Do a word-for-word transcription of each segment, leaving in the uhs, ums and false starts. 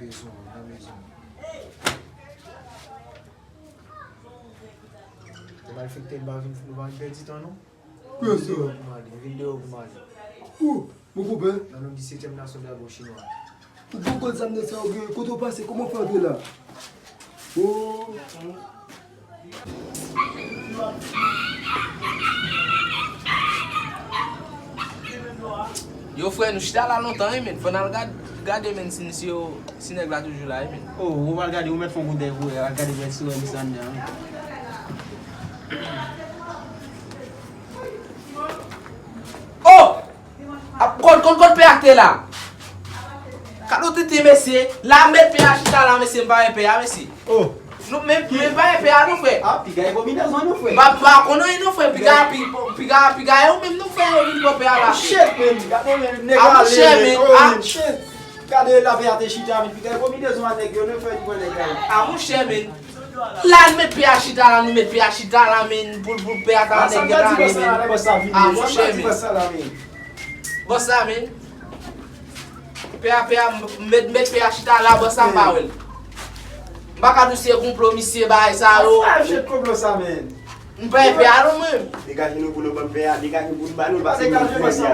Rezon, nan rezon. Te malfektè, nou pa vin, nou pa vin pèdi tan, non. Kiyès sa? Mwen vin deyò pou m ale, mwen vin deyò pou m ale. Ou, mon konpè? Nan non disetyèm nasyon dragon chinwa. Ou poko konn sa m nan sa ou gen, kote w pase, kòman w fè antre la? Oh. Yo, frè, nou chita la lontan, wi, men. Fò n al gad-, gade, men, si, si yo, si nèg la toujou la, wi, men. Oh, ou pral gade, ou mèt fè yon kout dèy pou wè, al gade, wè si w wè misye anndan, wi. Oh! Ap konn, konn, konn pè a te la. Kado tete, mesye. La, met pè a chita la, mesye, m pa wè pè a, mesye. Oh. Nou, men, men pa wè pè a, non, frè. Ah, piga e konbinezon, non, frè. Pa, pa konn anyen, non, frè. Piga, pi-, piga, piga e ou menm, non, frè, yo vin pran pè a la. Shit, men. Gade, men, nèg ale, men. Ah, mon chè, men. Oh, ah, men, shit. Gade la pè a te chita, men. Piga e konbinezon a nèg yo, non, frè, li pran nèg la. Ah, mon chè, men. La, nou met pè a chita la, nou met pè a chita la, men, pou, pou pè a ta nèg yo ta ale, men. Ah, monchè, men. Bòs la, men. Pè a, pè a, m-, met, met pè a chita la, bòs la, m pa wè l. M pa ka di w se konplo, misye, bagay sa yo. M pa wè pè a, non, mwen. Degaje nou pou nou ban pè a, degaje pou nou ba nou l, paske nou vle pè a.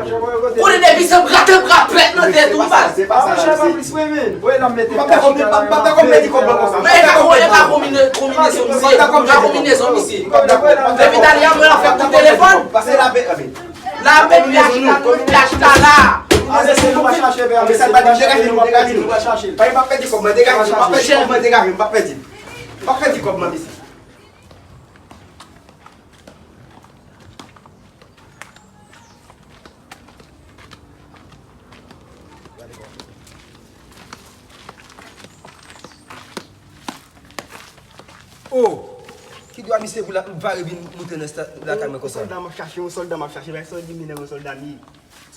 Kote depi se bra te bra pèt nan tèt ou, baz. Se pa sa, se pa sa, se pa sa, se pa sa, men. Voye l ap mete. M pa fè konbine, m pa fè konbine di kòb lan konsa. Men e ka konbine, e ka konbine, konbinezon misye. E ka konbinezon misye. Depi talè a, mwen la fè kou telefòn. Pase la pè, la pè pè a chita, pè a chita la. Ann, se nou va chache pè a, men sa pa di degaje nou, degaje nou, va chache. Pa, m pa pèdi kòb mwen, degaje, m pa pèdi kòb mwen, degaje, m pa pèdi. M pa pèdi kòb mwen, mesye. Oh! Ki dwa misye pou l ap vare vin moute nan sta-, lakay mwen konsa? Yon sòlda m ap chache, yon sòlda m ap chache, bay sa w di m li nan yon sòlda m ye.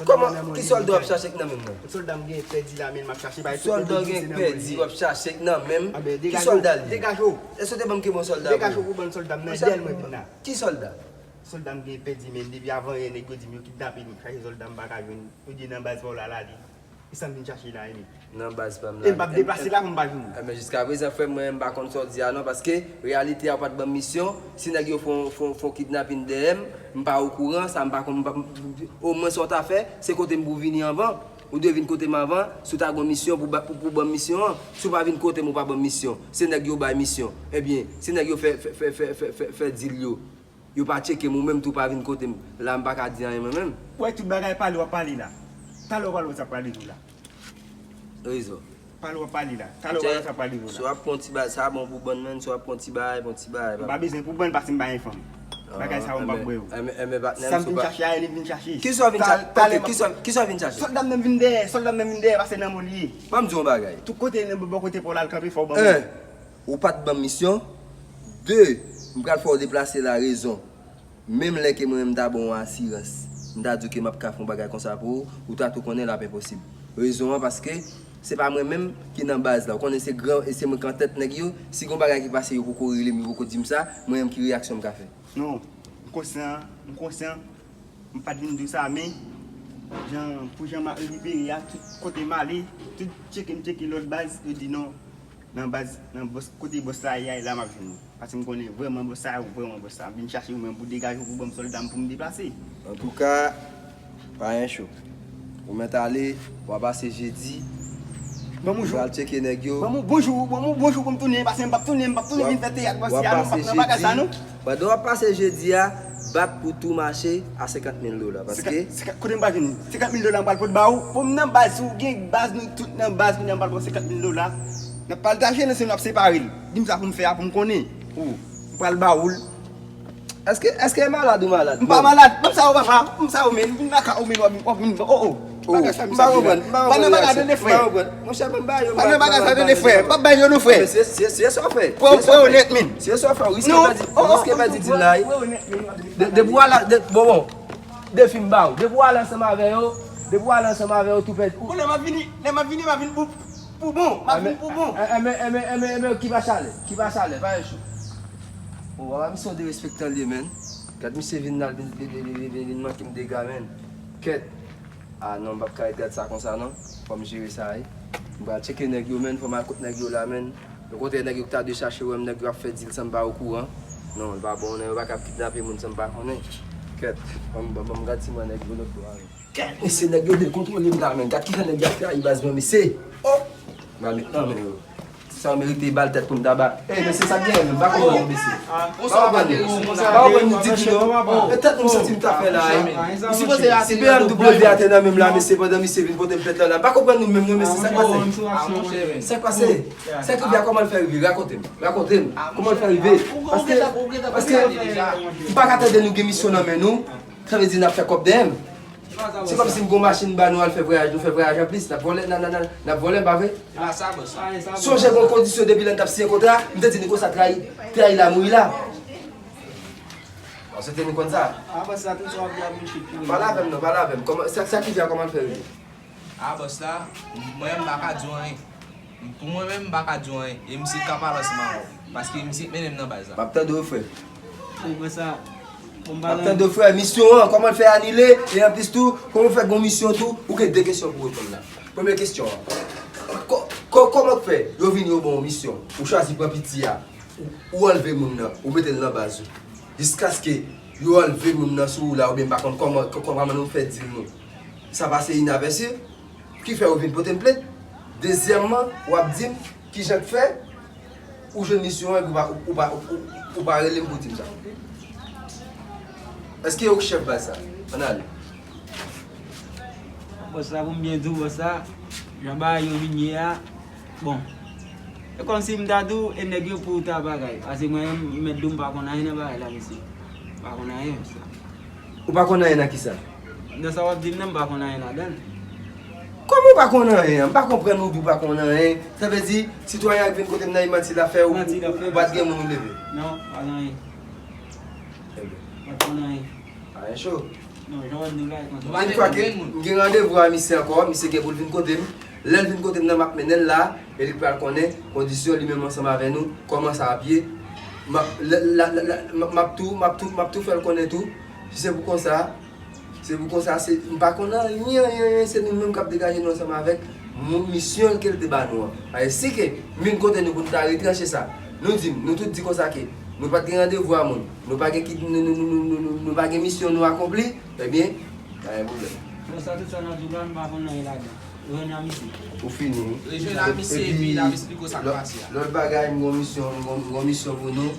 Kòman? Ki sòlda w ap chache k nan men m nan? Sòlda m gen pèdi la, men m ap chache bay tout. Sòlda w gen pèdi w ap chache k nan men m? Ki sòlda l ye? Degaje w. Èske w te ban m ke bon sòlda pou ou? Degaje w pou ban sòlda m nan, dèyè l mwen vin la. Ki sòlda? Sòlda m gen pèdi, men depi avan yè nèg yo di m yo kidnape m, chache sòlda m pa ka jwenn. Yo di nan baz pa w la l ale. E sa m vin chache la, wi, men. Nan baz pa m la. E m p ap deplase la pou m pa jwenn ou. Enben, jiska prezan, frè m, mwen, m pa konn sa w di a non, paske reyalite a, ou pa t ban m misyon. Si nèg yo fè yon, fè yon, fè yon kidnapin dèyè m, m pa okouran, sa m pa konn, m pa, m, omwen sa w ta fè, se kote m pou vini anvan. Ou dwe vin kote m anvan, si w ta gen yon misyon pou ba-, pou, pou ban m misyon an. Si w pa vin kote m, ou pa ban m misyon. Se nèg yo bay misyon. Ebyen, se nèg yo fè, fè, fè dil yo. Yo pa tcheke m, ou menm tou pa vin kote m. La, m pa ka di anyen mwen menm. Ou wè tout bagay pale w ap pale la. Talè w pale w sa pale tou la. Rezon. Pale w ap pale la. Talè w pale w sa pale tou la. Si w ap pran ti bagay, sa bon pou bann menm, si w ap pran ti bagay, pran ti bagay. M pa bezwen pou bann paske m pa gen fanm. Bagay sa yo m p ap bwè yo. Enben, enben, patnè m, sa m vin chache a, li vin chache. Kisa w vin chache? Talè, ok, kisa, kisa w vin chache? Sòlda m nan vin dèyè, sòlda m nan vin dèyè, paske nan men w li ye. Ban m di w yon bagay. Tout kote, nan bò kote pa w la, l kanpe, fò w ban mwen. Ou pa t ban m misyon. De, m pral fè w deplase la rezon. Menm lè ke mwen menm m ta ba w yon asirans, m ta di w ke m ap ka fè yon bagay konsa pou ou, ou ta tou konnen l ap enposib. Rezon an, paske se pa mwen menm ki nan baz la. Ou konnen se gran, e se mwen k antèt nèg yo. Si gen yon bagay ki pase, yo poko rele m, yo poko di m sa, mwen menm ki reyaksyon m ka fè? Non, m konsyan, m konsyan. M pa t vin di w sa, men jan, pou jan m ap libere a, tout kote m ale, tout tcheke m tcheke lòt baz, yo di non, nan baz, nan bòs, kote bòs la ye a, e la m ap jwenn ou. Paske m konnen vrèman bòs sa, ou vrèman bòs sa. M vin chache ou menm pou degaje w, pou ban m sòlda m, pou m deplase. Antouka, pa gen cho. Ou mèt ale, w a pase jedi. Ban m yon jou. Ou al tcheke nèg yo. Ban m yon bon jou, ban m yon bon jou pou m tounen, paske m p ap tounen, m p ap tounen vin fè teyat bòs la, non, m p ap nan bagay sa, non. Pandan w ap pase jedi a, bat pou tou mache a senkant mil dola, paske... Senkant, senkant, kote m pral jwenn senkant mil dola m pral pot ba ou? Pou m nan baz, si w gen baz, nou tout nan baz, kounye a m pral ba w senkant mil dola. N ap pataje, non, se nou ap separe l. Di m sa pou m fè a, pou m konnen. Ou, m pral ba ou l. Èske, èske e malad ou malad? M pa malad. Ban m sa yo, papa. Ban m sa yo, men. Vin lakay ou, men, w ap vin, w ap vin, oh, oh. Bagay sa, m pa konprann, m pa konprann. Pa nan bagay sa, tande, frè. M pa konprann. Monchè, ban m ba yo, pa nan bagay sa, tande, frè. Pa bay yo, non, frè. Se, se, se sa w fè. Pran, pran onèt, men. Se sa w fè. Ou riske pèdi, ou riske pèdi dil la, wi. De-, depi w al, de-, bon, bon. Defi m ba ou. Depi w al ansanm avè yo, depi w al ansanm avè yo, tou pèdi. Bon, lè m ap vini, lè m ap vini, m ap vin pou, pou bon. M ap vin pou bon. Enben, enben, enben, enben, ki pa chalè, ki pa chalè, pa gen cho. O, papa, misye yon derespektan li ye, menn. Gad misye vin la, vin, vin, vin, vin, vin, vin manke m dega, menn. Kèt. Ah non, m p ap ka ret gad sa konsa non. Fò m jere sa wi. M pral tcheke nèg yo, menn, fò m al kot nèg yo la, menn. Okontrè, nèg yo ki ta dwe chache wè m, nèg yo ap fè dil san m pa okouran. Non, li pa bon non, yo pa ka ap kidnape moun san m pa konnen. Kèt, ban m, ban m, ban m gad si m wè nèg yo lòt bò a, menn. Kèt, mesye, nèg yo dekontwole m la, menn. Gad kijan nèg yo ap trayi baz mwen, mesye. Oh! M pral met nan men yo. Sa yo merite bal tèt pou m ta ba. Ey, mesye, sa k genyen menm? M pa konprann nou, mesye. M pa konprann nou. M pa konprann nou ditou non. E tèt nou m santi m ta fè la, ey. Ou sipoze si B M W a te nan men m la, mesye, pandan misye vin pote m plent lan la. M pa konprann nou menm non, mesye, sa k pase? Sa k pase? Sa k rive a, kòman l fè rive? Rakonte m. Rakonte m. Kòman l fè rive? Paske, paske m pa ka tande nou gen misyon nan men nou. Sa vle di n ap fè kòb dèyè m. Se kòmsi m gon machin ba nou al fè vwayaj, nou fè vwayaj anplis, n ap vòlè, n a, n a, n a, n ap vòlè, pa vre? Sonje gon kondisyon depi lè n t ap siyen kontra, m te di nou konsa trayi, trayi la mouri la. Bon, se te nou konn sa. Pale avè m non, pale avè m. Kòman, sa, sa ki di a kòman l fè rive? A bòs la, mwen menm m pa ka di w anyen. Pou mwen menm, m pa ka di w anyen. E misye k ap pale ansanm avè w. Paske misye k mennen m nan baz la. M ap tande w, frè. Ou wè sa? Bon, m ap tande w, frè. Misyon an, kòman l fè anile? E anplis tou, kòman w fè gon misyon tou? Ou gen de kesyon pou w reponn la. Premye kesyon an. Kò-, kò-, kòman k fè yo vin yo ba w misyon? Ou chwazi pran piti a. Ou, ou anlve moun nan. Ou mete l nan baz ou. Jiskaske yo anlve moun nan sou ou la, oubyen m pa konn kòman, kò-, kòman nou fè dil nou. Sa pase inavèsi, ki fè ou vin pote m plent. Dezyèmman, w ap di m kijan k fè ou jwenn misyon an epi ou pa, ou, ou pa, ou, ou, ou pa rele m pou di m sa. Èske ou k chèf baz sa? Ann ale. Bòs la, pou m byen di w, bòs la, jan bagay yo vin ye a, bon. E kòmsi m ta di w, e nèg yo pou ta bagay. Paske mwen menm, m mèt di w, m pa konn anyen nan bagay la, mesye. M pa konn anyen, bòs la. Ou pa konn anyen nan kisa? Nan sa w ap di m nan, m pa konn anyen ladan l. Kòman ou pa konn anyen an? M pa konprann ou di w pa konn anyen. Sa vle di, sitwayen an k vin kote m nan, e manti l ap fè, ou, ou pa t gen moun ou leve? Non, pa gen anyen. Ebyen. Pa t konn anyen. Anyen cho. Non, jan w ap di w la, e konsa. Yon fwa ke m gen randevou a misye ankò, misye gen pou l vin kote m. Lè l vin kote m nan, m ap mennen l la, e li pral konnen kondisyon li menm ansanm avè nou, kòman sa ap ye. M ap, la, la, la, la, m ap, m ap tou, m ap tou, m ap tou fè l konnen tou. Si se pou konsa, se pou konsa, se, m pa konn anyen, anyen, anyen, se nou menm k ap degaje nou ansanm avèk moun, misyon ke l te ba nou an. Paske si ke m vin kote nou pou n ta retranche sa, nou di m, nou tout di konsa ke nou pa t gen randevou a moun, nou pa gen ki, nou, nou pa gen misyon nou akonpli, ebyen, pa gen pwoblèm. Bon, sa tout sa n ap di w la, nou pa konn anyen ladan. Rejwenn Amisye. Ou fini wi. Rejwenn Amisye epi l ap esplike w sa k pase a. Lòt bagay, m gon misyon, m gon, m gon misyon pou nou.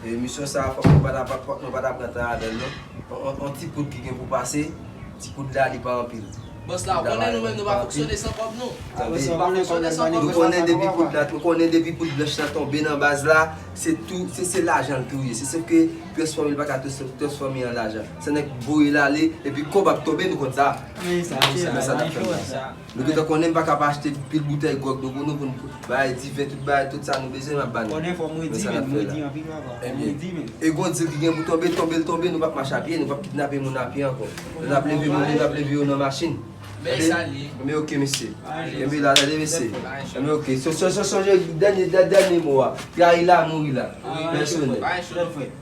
E misyon sa a, fòk nou pa ta, fòk nou pa ta pran tan avè l non. On, on, on ti poud ki gen pou pase, ti poud la, li pa anpil. Bòs la, ou konnen nou menm nou pa fonksyone san kòb non. Tande. Nou pa fonksyone san kòb. Nou konnen depi poud la, nou konnen depi poud blanch la tonbe nan baz la, se tou, se, se lajan l tou ye. Se sèf ke transfòme, li pa ka trans-, transfòme an lajan. Se nèg voye l ale, epi kòb ap tonbe, nou konn sa. Men sa, men sa n ap fè la. Nou gentan konnen m pa ka pa achte pil boutèy gwòg nou pou nou, pou n bay diven, tout bagay, tout sa nou bezwen, m ap ba nou. Konnen fò m redi, men m redi anpil ankò. Fò m redi, men. E gon dil ki gen pou tonbe, tonbe l tonbe, nou p ap mache a pye, nou p ap kidnape moun a pye ankò. N ap leve moun yo, n ap leve yo nan machin. Tande? Men oke, mesye. Kenbe la, tande, mesye. Men oke. So, so, so, sonje dènye, dè-, dènye mo a. Trayi la, mouri la. Pèsonèl.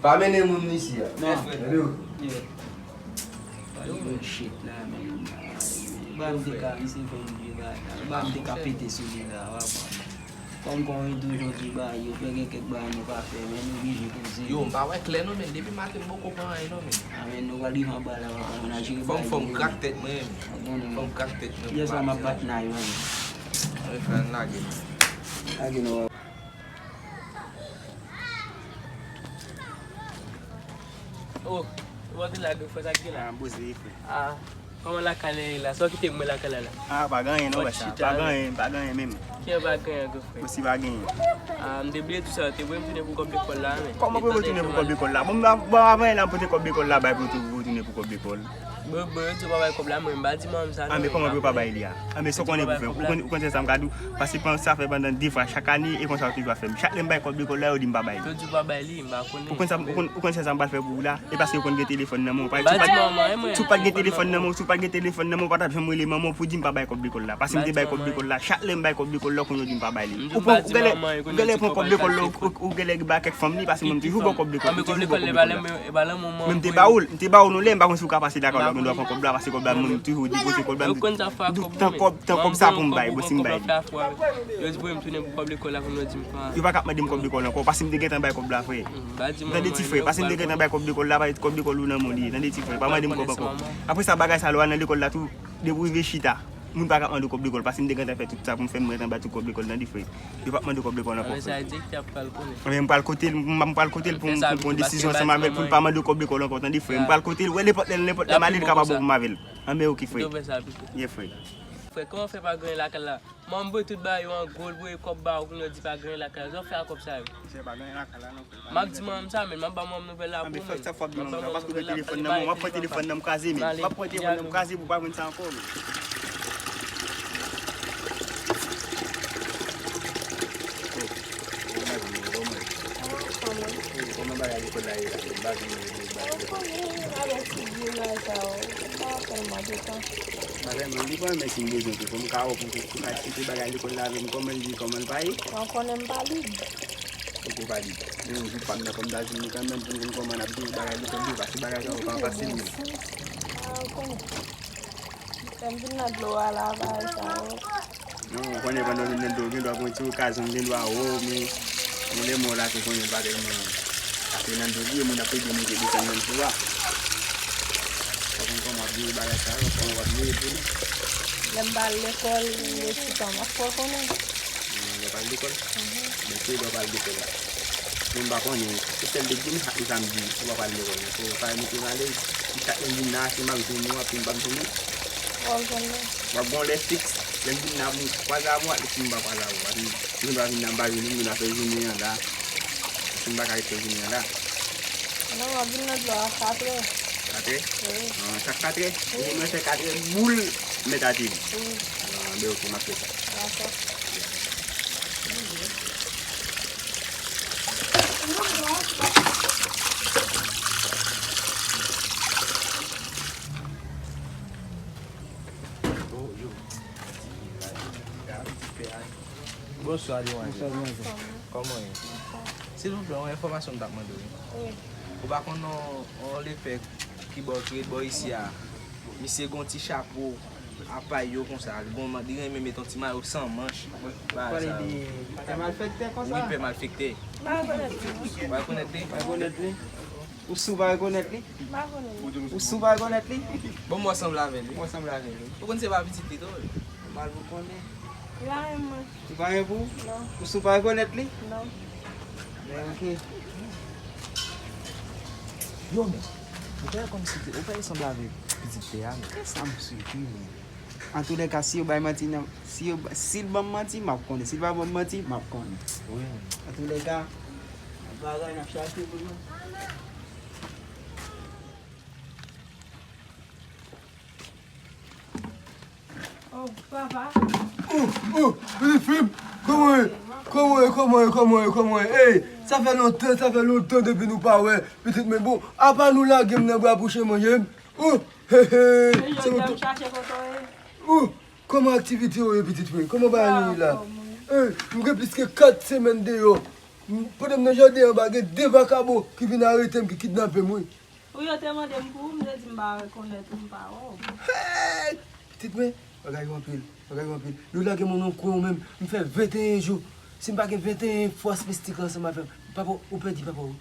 Pa mennen moun isi a. Tande? Yo shit la, men. Ba m te ka, misye fè m vye bagay la. Ba m te ka pete sou li la, w ap wè. Kòm kon wi toujou di bagay, yo fè gen kèk bagay nou pa fè, men nou blije poze. Yo, m pa wè klè non, men depi maten m poko pran anyen non, men. A, men nou pral rive anba la, w ap wè, n a jere bagay yo. Fò m, fò m krak tèt mwen, men. Fò m krak tèt mwen. Yè swa m ap bat nay, men. Mwen fè n lage. Lage nou. Oh, ou pa vin la, gwo frè, sa ki gen la? Ah, boze, frè. Ah, kòman lakay la ye la? Sa w kite mwen lakay la la? Ah, pa gen anyen non, bèl sa. Pa gen anyen, pa gen anyen menm. Kijan pa gen anyen, gwo frè? Osi pa gen anyen. Ah, m te bliye tou sa, te voye m tounen pou kòb lekòl la, men. Kòman pou yo tounen pou kòb lekòl la? Bon, m, bon, avan la, m pote kòb lekòl la, bay pou tou, pou tounen pou kòb lekòl. Bon, bon, yo di w pa bay kòb la, mwen, m pa di manman m sa non. Ah, men kòman pou yo pa bay li a? Ah, men sa w konnen pou fè. Ou konn, ou konn se sa m ka di w? Paske sa fè pandan de fwa, chak ane, e konsa yo toujou ap fè m. Chak lè m bay kòb lekòl la, yo di m pa bay li. Yo di w pa bay li, m pa konnen. Ou konn sa, ou konn, ou konn se sa m pral fè pou ou la? E paske ou konn gen telefòn nan men w. Si w pa t gen telefòn nan men w, si w pa t gen telefòn nan men w, ou pa t ap janm rele manman w pou di m pa bay kòb lekòl la. Paske m te bay kòb lekòl la. Chak lè m bay kòb lekòl lekòl la, kounye a w di m pa bay li. Ou pran, ou genlè, ou genlè pran kòb lekòl la, ou, ou genlè ba kèk fanm li, paske mwen m toujou ba w kòb lekòl, ou toujou ba w kòb lekòl ankò. Men m te ba ou l, m te ba ou nou lè, m pa konn si w ka pase lakay la, men w dwe pran kòb la, pase kòb la, mwen m toujou depoze kòb la, m di, tan kòb, tan kòb sa pou m bay, bon, si m bay li. Yo di pou m tounen pou kòb lekòl la, kounye a w di m pa. Yo pa ka ap mande m kòb lekòl ankò, paske m te gentan bay kòb la, frè. Tande ti frè, paske m te gentan bay kòb lekòl la, pa kòb lekòl ou nan men w li ye, tande ti frè, pa mande m kòb ankò. Apre sa, bagay sa lè w al nan lekòl la tou, depi w rive chita, moun pa ka mande w kòb lekòl, paske m te gentan fè tout sa pou m fè, m gentan bay tout kòb lekòl, tande frè. Yo p ap mande w kòb lekòl ankò, frè. Ebyen, m pral kote l, m, m pral kote l pou m, pou m pran desizyon ansanm avè l, pou l pa mande w kòb lekòl ankò, tande frè. M pral kote l, wè, nenpòt lè, nenpòt lè m ale, li kapab wè pou m avè l. Anben, oke, frè. Ye, frè. Frè, kòman fè pa gen lakay la? Manman voye tout bagay yo an gwo, l voye kòb ba ou, kounye a w di pa gen lakay la. Sa w fè ak kòb sa yo? Misye pa gen lakay la non, frè. M ap di manman m sa, men m ap ba manman m nouvèl la pou mwen. Anben, fè sa, fò w di manman m sa, paske w gen telefòn nan men w, m ap pran telefòn nan m kraze, men. M ap pran telefòn nan m kraze pou w pa jwenn sa ankò, men. Kòman bagay lekòl la ye la? M pa vin. Ou konnen avèk ti vye bagay sa yo, m pa tèlman gen tan. Bagay mwen, li pa renmen si m bezwen tou, fò m ka wè pou, pou, pou ka eksplike bagay lekòl la avè m, kòman l ye, kòman l pa ye. Mwen konnen m pa lib. Ou pa lib. Men yon jou pa m nan fò m ta jwenn li kanmenm pou m konn kòman n ap jere bagay lekòl yo, paske bagay sa yo pa fasil, men. Ah, ou konnen. Lè m vin nan dlo a la, bagay sa yo. Non, ou konnen pandan w vin nan dlo, gen dwa gen yon ti okazyon, gen dwa wè w, men, men lè mò la tou konnen pa tèlman. Paske nan dlo li ye, moun ap ede monte desann nan dlo a. Fò konn kòman w ap jere bagay sa yo, kòman w ap jere pou li. Lè m pa al lekòl, resi pa m ap fè w konnen. Hmm, w ap al lekòl? Mhm. Men ki lè w ap al lekòl la? Men m pa konnen, se sèl de dimanch ak samdi, ou p ap al lekòl. So, pa mete m alèz, si chak lè m vin la, se m ap jwenn ou, apre m p ap jwenn ou. W ap jwenn mwen. W ap gen yon lè fiks, lè m vin la, pou m kwaze avè w, ak si m pa kwaze avè w. Paske m gen dwa vin la, m pa jwenn ou, m gen dwa fè jounen an la. Si m pa ka ret fè jounen an la. Non, w ap vin nan dlo a katrè. Katrè? Wi. Ah, chak katrè? Wi. Mwen fè katrè boul, m mèt ateri. Wi. Ah, ben oke, m ap fè sa. Dakò. Bonswa, demwazèl. Bonswa, demwazèl. Kòman w ye? Silvouplè, yon enfòmasyon m t ap mande w, wi. Wi. Ou pa konn yon, yon lepè ki bò, ki ret bò isi a? Misye gen yon ti chapo. Apay yo konsa, li gon, li renmen met yon ti mayo san manch. Pale de pè malfektè konsa? Wi, pè malfektè. M pa rekonèt li, non. Ou pa rekonèt li? Pa rekonèt li? Ou si w pa rekonèt li? M pa konnen. Ou si w pa rekonèt li? Bon, mwen sanble avè l, wi. Mwen sanble avè l, wi. Ou konn se pa pitit li tou, wi. Mal pou konnen. Li pa renmen mwen. Li pa renmen pou ou? Non. Ou si w pa rekonèt li? Non. Men, oke. Yo, men, ou pa wè kòmsi te, ou pa wè sanble avèk pitit pè a, men. Kisa m swiv, wi, men. Antoulèka, si yo bay manti nan, si yo, si l ban m manti, m ap konnen. Si l pa ban m manti, m ap konnen. Wi, men. Antoulèka, bagay n ap chache pou nou. Oh, papa. Oh, oh, pitit fi m, kòman w ye? Kòman w ye, kòman w ye, kòman w ye, kòman w ye? Ey, sa fè lontan, sa fè lontan depi nou pa wè. Pitit mwen, bon, apa nou lage m nan bra pou chen manje m? Oh, he, he, se lontan. Oh, kòman aktivite yo ye, pitit mwen? Kòman bagay yo ye la? Ey, m gen plis ke kat semèn deyò. M, pandan m nan jaden anba, gen de vakabon ki vin arete m, ki kidnape m, wi. Wi, yo te mande m pou ou, m te di m pa rekonèt ou, m pa wè w. Hey! Pitit mwen, bagay yo anpil, bagay yo anpil. Yo lage m nan yon kwen, ou menm, m fè venteyen jou. Si m pa gen venteyen fòs mistik la ansanm avè m, papa, ou pèdi papa w.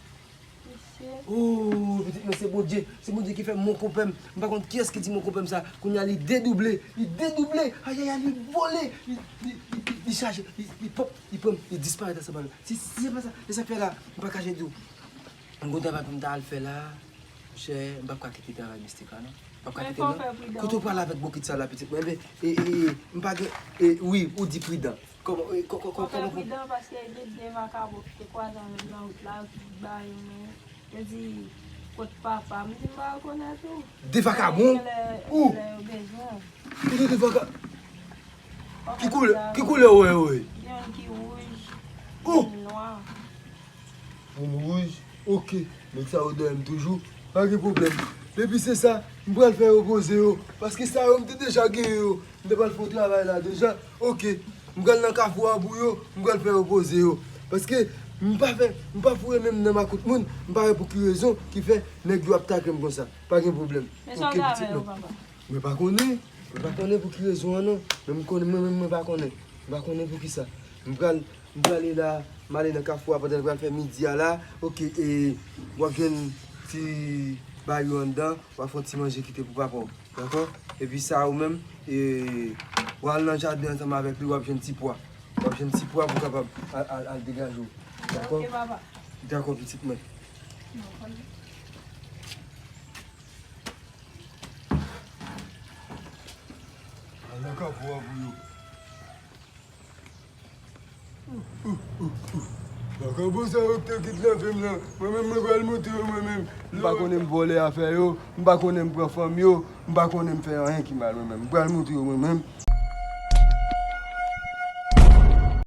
Mesye. Oh, pitit mwen, se Bondye, se Bondye ki fè m mon konpè m. M pa konn kiyès ki di mon konpè m sa. Kounye a, li dedouble, li dedouble. Ayayay, li vole, li, li, li, li, li chaje, li, li pòp, li pran m, li disparèt ansanm avè m. Si, si se pa sa, e sa k fè la, m pa kache di w. M gon travay pou m ta al fè la. Monchè, m p ap ka kite travay mistik la, non. M p ap ka kite, non. Kote w prale avèk bokit sa la, pitit mwen? Enben, e, e, e, m pa gen, e, wi, ou di pridan. Kòman, e, kò-, kò-, kò-, kòman pou... Fò fè pridan paske gen de vakabon ki te kwaze avè m nan wout la, yo te bay yon men. Yo di, "Kot papa?" M di, "M pa rekonèt ou." De vakabon? Ou? Ou di de vaka-, ki koulè, ki koulè ou wè yo ye? Gen youn ki wouj, youn nwa. Moun wouj, oke. Nèg sa yo dèyè m toujou. Pa gen pwoblèm. Depi se sa, m pral fè yo poze yo. Paske sa yo, m te deja genyen yo. M te pral fè yon travay la deja. Oke. M pral nan kafou a pou yo, m pral fè yo poze yo. Paske m pa fè, m pa foure men m nan makout moun, m pa wè pou ki rezon ki fè nèg yo ap take m konsa. Pa gen pwoblèm. Men sa w ta fè yo, papa? Mwen pa konnen. Mwen pa konnen pou ki rezon an non. Men m konnen, mwen menm mwen pa konnen. Mwen pa konnen pou ki sa. M pral, m prale la, m ale nan kafou a pandan l pral fè midi a la. Oke, e w ap jwenn ti bay yo anndan, w ap fè yon ti manje kite pou papa w. Dakò? Epi sa ou menm, e, w al nan jaden ansanm avèk li, w ap jwenn ti pwa. W ap jwenn ti pwa pou w kapab al, al, al degaje w. Dakò? Oke, papa. Dakò, pitit mwen. Al nan kafou a pou yo. Vakabon sa yo ki te kidnape m nan. Mwen menm, mwen pral montre yo, mwen menm. M pa konnen m vòlè afè yo, m pa konnen m pran fanm yo, m pa konnen m fè anyen ki mal, mwen menm. M pral montre yo, mwen menm.